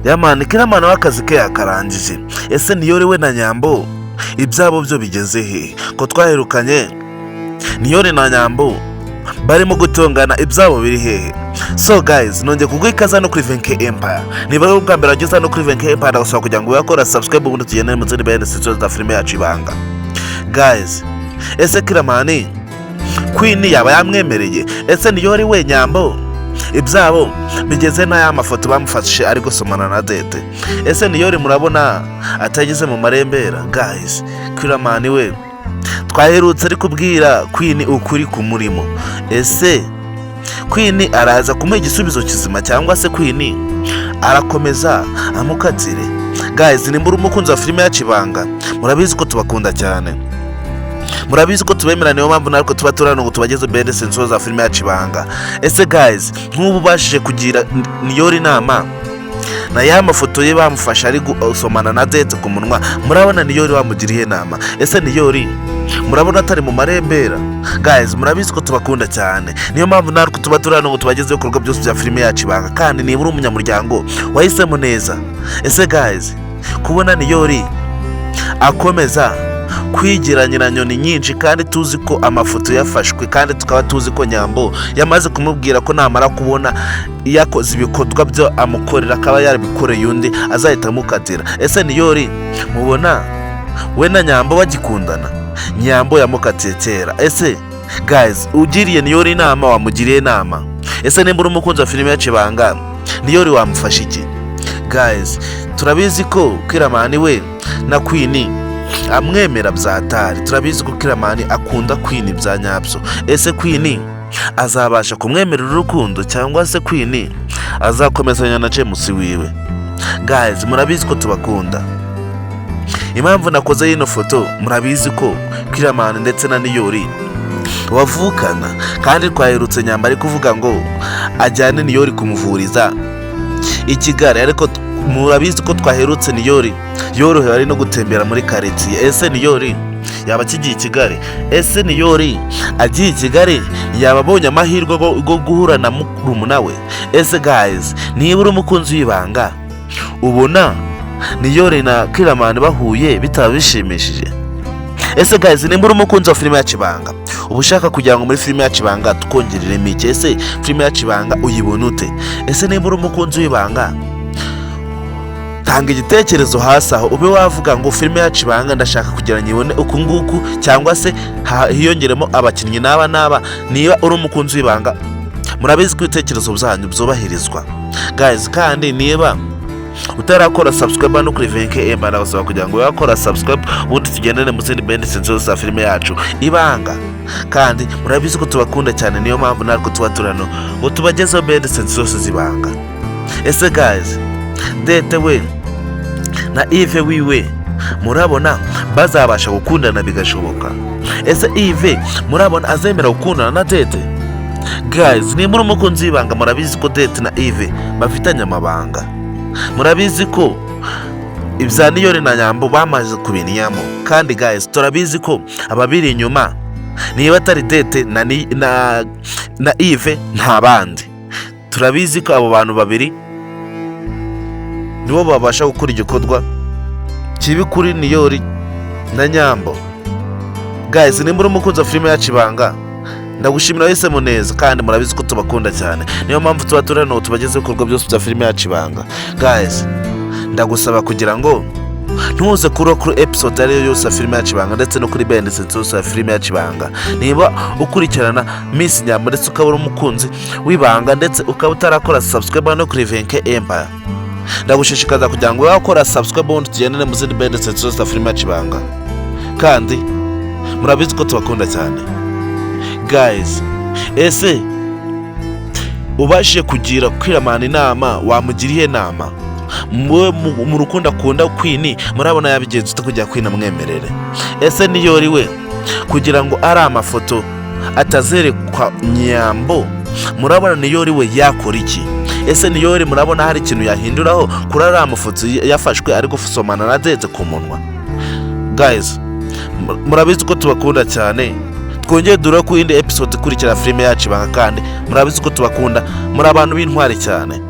Yamani Kiramani we akazi ke yakarangije. Ese Niyori we na Nyambo ibyabo byo bigeze he? Ko twaherukanye Niyori na Nyambo barimo gutongana, ibyabo biri hehe? So guys, nongeye kuguha ikaze hano kuri Venke Empire. Niba ari ubwa mbere wageze hano kuri Venke Empire, ndagusaba kugira ngo uyakora subscribe, ubundi tugende mu zindi behind the scenes za filime yacu Ibanga. Guys, ese Kiramani Queen yaba yamwemereye? Ese Niyori we, Nyambo ibyabo bigeze n'aya mafoto bamufashe ari gusomana na Dete? Ese Niyori murabona atageze mu marembera? Guys, Kiramani we twaherutse ari kubwira Queen ukuri ku murimo. Ese Queen araza kumuha igisubizo kizima, cyangwa se Queen arakomeza amukatire? Guys, nimba uri umukunzi wa filime yacu Ibanga, murabizi ko tubakunda cyane, murabizi ko tubemera, niyo mpamvu natwe tuba turi hano ngo tubageze behind the scenes za filime yacu Ibanga. Ese guys, nk'ubu ubashije kugira Niyori inama na ya mafoto ye bamufashe ari gusomana na Dete ku munwa, murabona Niyori wamugiriye inama? Ese Niyori murabona atari mu marembera? Guys, murabizi ko tubakunda cyane, niyo mpamvu natwe tuba turi hano ngo tubagezeho ibikorwa byose bya filime yacu Ibanga. Kandi niba uri umunyamuryango, wahisemo neza. Ese guys, kubona Niyori akomeza kwigira nyiranyoni nyinshi, kandi tuzi ko amafoto yafashwe, kandi tukaba tuzi ko Nyambo yamaze kumubwira ko namara kubona yakoze ibikorwa byo amukorera, akaba yarabikoreye undi, azahita amukatira? Ese Niyori mubona we na Nyambo bagikundana? Nyambo yamukatiye kera. Ese guys, ugiriye Niyori inama, wamugiriye inama? Ese nimba uri umukunzi wa filime yacu Ibanga, Niyori wamufasha iki? Guys, turabizi ko Kiramani we na Queen amwemera byatari. Turabizi ko Kiramani akunda Queen bya nyabyo. Ese Queen azabasha kumwemerera urukundo, cyangwa se Queen azakomezanya na James wiwe? Guys, murabizi ko tubakunda. Impamvu nakoze yino foto, murabizi ko Kiramani ndetse na Niyori bavukana, kandi twaherutse Nyamba ari kuvuga ngo ajyane Niyori kumuvuriza i Kigali, ariko murabizi ko twaherutse Niyori yorohewe ari no gutembera muri karitsiye. Ese Niyori yaba akigiye i Kigali? Ese Niyori agiye i Kigali yaba abonye amahirwe yo guhura na murumuna we? Ese guys, niba uri umukunzi w'Ibanga, ubona Niyori na Kiramani bahuye bitaba bishimishije? Ese guys, nimba uri umukunzi wa filime yacu Ibanga, uba ushaka kugira ngo muri filime yacu Ibanga tukongereremo iki? Ese filime yacu Ibanga uyibona ute? Ese nimba uri umukunzi w'Ibanga, tanga igitekerezo hasi aho, ube wavuga ngo filime yacu Ibanga ndashaka kugira nyibone uku nguku, cyangwa se hiyongeremo abakinnyi n'aba n'aba. Niba uri umukunzi w'Ibanga, murabizi ko ibitekerezo byanyu byubahirizwa. Guys, kandi niba utarakora subscribe no kuri Venke Emba, ndabasaba kugira ngo wakora subscribe, ubundi tugendane mu zindi behind scenes zose za filime yacu Ibanga. Kandi murabizi ko tubakunda cyane, niyo mpamvu natwe tuba turano ngo tubagezeho behind scenes zose z'Ibanga. Ese guys, Dete we na Yves wiwe murabona bazabasha gukundana bigashoboka? Ese Yves murabona azemera gukundana na Dete? Guys, niba uri umukunzi w'Ibanga, murabizi ko Dete na Yves bafitanye amabanga. Murabizi ko ibya Niyori na Nyambo bamaze kubinyamo. Kandi guys, turabizi ko ababiri inyuma niba atari Dete na Yves, nta bandi. Turabizi ko abo bantu babiri nibo babasha gukora igikorwa kibi kuri Niyori na Nyambo. Guys, nimba uri umukunzi wa filime yacu Ibanga, ndagushimira wahisemo neza. Kandi murabizi ko tubakunda cyane, niyo mpamvu tuba turi hano tubagezeho ibikorwa byose bya filime yacu Ibanga. Guys, ndagusaba kugira ngo ntuze kuri episode ariyo yose ya filime yacu Ibanga, ndetse no kuri behind scenes yose ya filime yacu Ibanga. Niba ukurikirana Miss Nyambo, ndetse ukaba uri umukunzi w'Ibanga, ndetse ukaba utarakora subscribe no kuri Venke Empire, ndagushishikaza kugira ngo wakora subscribe, ubundi tugendane mu zindi behind scenes zose za filime yacu Ibanga. Kandi murabizi ko tubakunda cyane. Guys, ese ubashije kugira Kiramana inama, wamugira inama mu rukundo akunda Queen? Murabona yabigenza ute kugira Queen amwemerere? Ese Niyori we, kugira ngo ari amafoto atazerekwa Nyambo, murabona Niyori we yakora iki? Ese Niyori murabona hari ikintu yahinduraho kuri ariya mafoto yafashwe ari gusomana na Dete ku munwa? Guys, murabizi ko tubakunda cyane. Twongere dure ku yindi episode ikurikira filime yacu Ibanga. Kandi murabizi ko tubakunda, muri abantu b'intwari cyane.